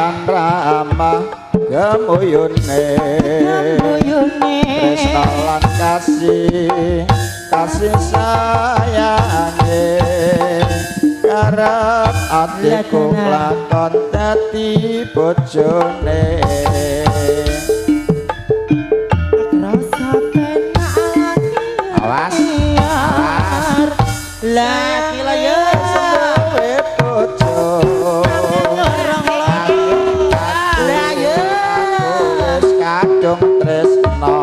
Lan ramah gemuyune. Gemuyune. Tresna lan kasih, kasih sayange, karep atiku lakon dadi bojone. Rasa penak lagi. Awas, awas. Lah iki lho ya. Duwe bojo. Lah ya. Wis kadung tresno.